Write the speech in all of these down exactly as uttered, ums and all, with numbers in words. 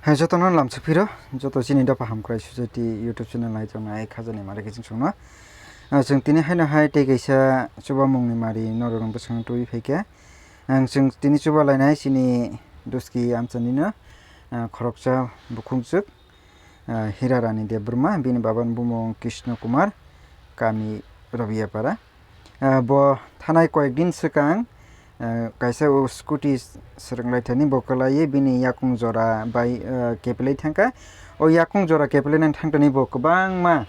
Hai jotono lamsok phiro, joto chini Dopha Hamkrai Society YouTube channel nai tongnai khajani mari kiching chwngno. Ah, chwng tini haino hai tei kaisa chubamungni mari norokno bwskango tubui phaikha. Ang chwng tini chuba lainai chini Duski amchanino, ah, khoroksa bukhukjwk, ah, Hirarani Debbarma, bini babani bumung Krishna Kumar, kami Rabiapara. Ah, bo thanai koyek din swkang, ah, kaisa o scooty s-, swrwnglaithani bo kwlaiwi bini yakung jora bai, ah, kepelai thangkha. O yakung jora kepelainani thangtani bo kwbangma,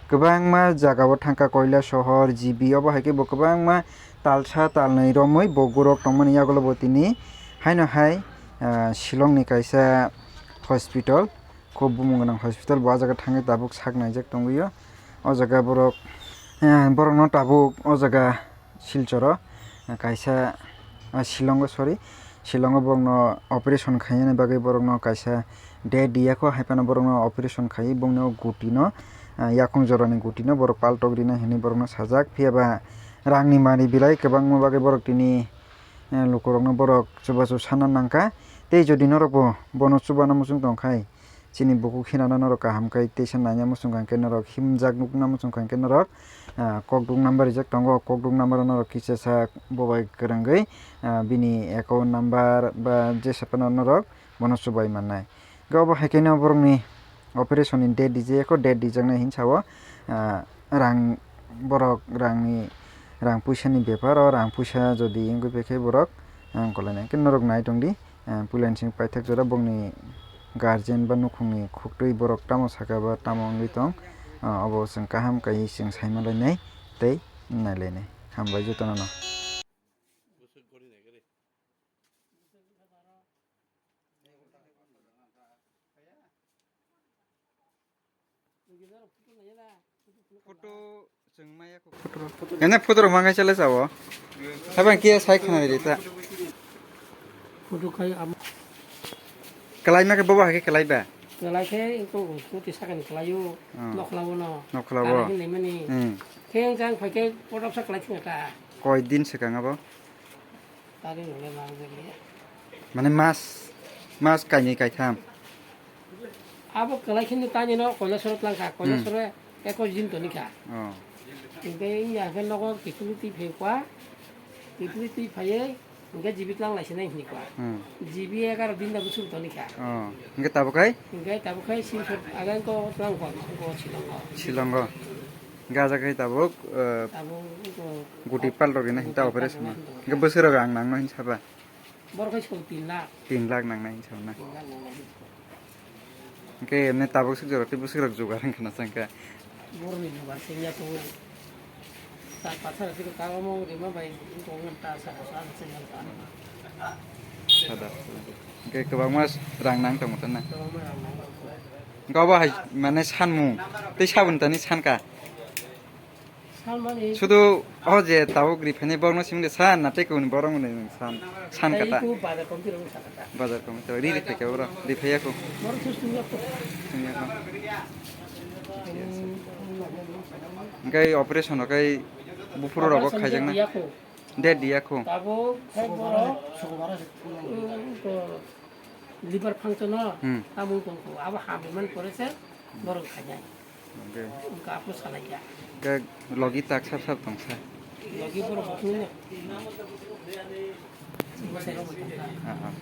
kwbangma jagao thangkha, Koilasohor, G B, obo hai khe bo kwbangma talsa talnwi romwi bo gurok tongmani yagulo bo tini haino hai, ah, Shillongni kaisa hospital, kho bumung gwnang hospital, bo ah jaga thangwi tabuk sak naijak tongwi o. O jaga borok, eh, borokno tabuk o jaga Silchoro, eh, kaisa, ah, Shillongo, sorry, Shillongo borokno operation khainani bagwi borokno kaisa date riyakho, hai phano borokno operation khaiwi bongni o gutino, ah, yakung jorani gutino borok paltok rina hinwi borokno sajak. Phiya ba rangni mari belai kwbangma bagwi borok tini, eh, lukurokno borok chubachu sana nangkha. Tei jodi norokbo bono chubana muchung tongkhai, chini bukhuk hinana norok kaham khe teisa naina muchung kha hwnkhe norok himjak nukna muchung kha hwnkhe norok, ah, kokduk number rijak tongo, o kokduk number o norok kichasak bobai kwrwngwi, ah, bini account number ba jesa phano norok bono chubai mannai. Hwnkhe obo hai khe no borokni operation ni date rijak kho, date rijaknai hinwi sao, ah, rang borok rangni rang puisa ni bepar o, rang puisa jodi wngwi phaikhe borok, ah, wngkolainai. Hwnkhe norok nai tongdi. Ah, puila ni simi paithak jora bongni guardian ba nukhungni khuktwi borok tamo saka ba tamo wngwi tong, ah, obo chwng kaham kaiwi chwng saima lainai tei nai lainai. Hambai jotono no. Photo chwng maya kho photo. Ene photo rok mangai chale sao. Sabang kia sai khana ri ta. Photo khai am. Kalai ma ke bobo hake kalai ba. Kalai khe ko ko ti sakani kalai yo. Oh. Nokla bo no. Nokla bo. Kalai ni mani. Hmm. Theng jang phai khe photo sa kalai thung ta. Koi din se kang abo. Tari hole mang jeli. Mane mas, mas kainwi kaitham. Abo kwlai kheno tani no Koilasoro twlang kha, Hmm. Koilasoro ekos din toni kha. Oh. Hingke wngya hingke nogo kiphilwi twi phai kwa, kiphilwi twi phaiwi hingke G B twlang lai sinai hini kwa. Hmm. G B egaro din da bwswk toni kha. Oh. Hingke tabuk kai? Hingke tabuk kai Silchar agang ko twlang kwa, ko Shillongo. Shillongo. Hingke ajak kai tabuk, eh, Tabuk ko guti pal rok ini hingke ta guti operation pal rok no. Hingke bwswk rok ang nang no hin saba. Borok hai song tin lakh. Tin lakh nangnai hinwi sao na? Tin lakh nangnai hinwi sao. Hwnkhe emne tabuk swk jorok tei bwswk rok jugar wngkha na changkha. Borokni jugar se wngya tongo. Ta pathar tei ta omo rima bai wngkha ta sa sa sa sa. Sada. Hwnkhe kwbangma rang nang tongmo tana. Kwbangma rang nang tongmo. Hwnkhe obo hai mane sanmung tei saboni tani sankha. Salmani. Sudu o je tabuk riphaini borokno simi de san na tei kuni borok mwnwi san, san kata. Tei ku bazar committee rok sakha. Bazar committee rok ri ri phaikha borok, riphaiya ku. Borok se sumya ku. Sumya ku. Hmm. Hwnkhe operation rok khai buphuru rok bo operation khaijakna. Date diya ku. Date diya ku. Tabuk khai borok, hmm, to liver function no, hmm, tamung tong ku. Abo hamri man pore se borok khaijak. Hwnkhe. Wngkha aphuru salai ya. Hwnkhe logi tak sap sap tongsa. Logi borok bukhuk no. Bwsai rok bo tongkha. Ah, ah.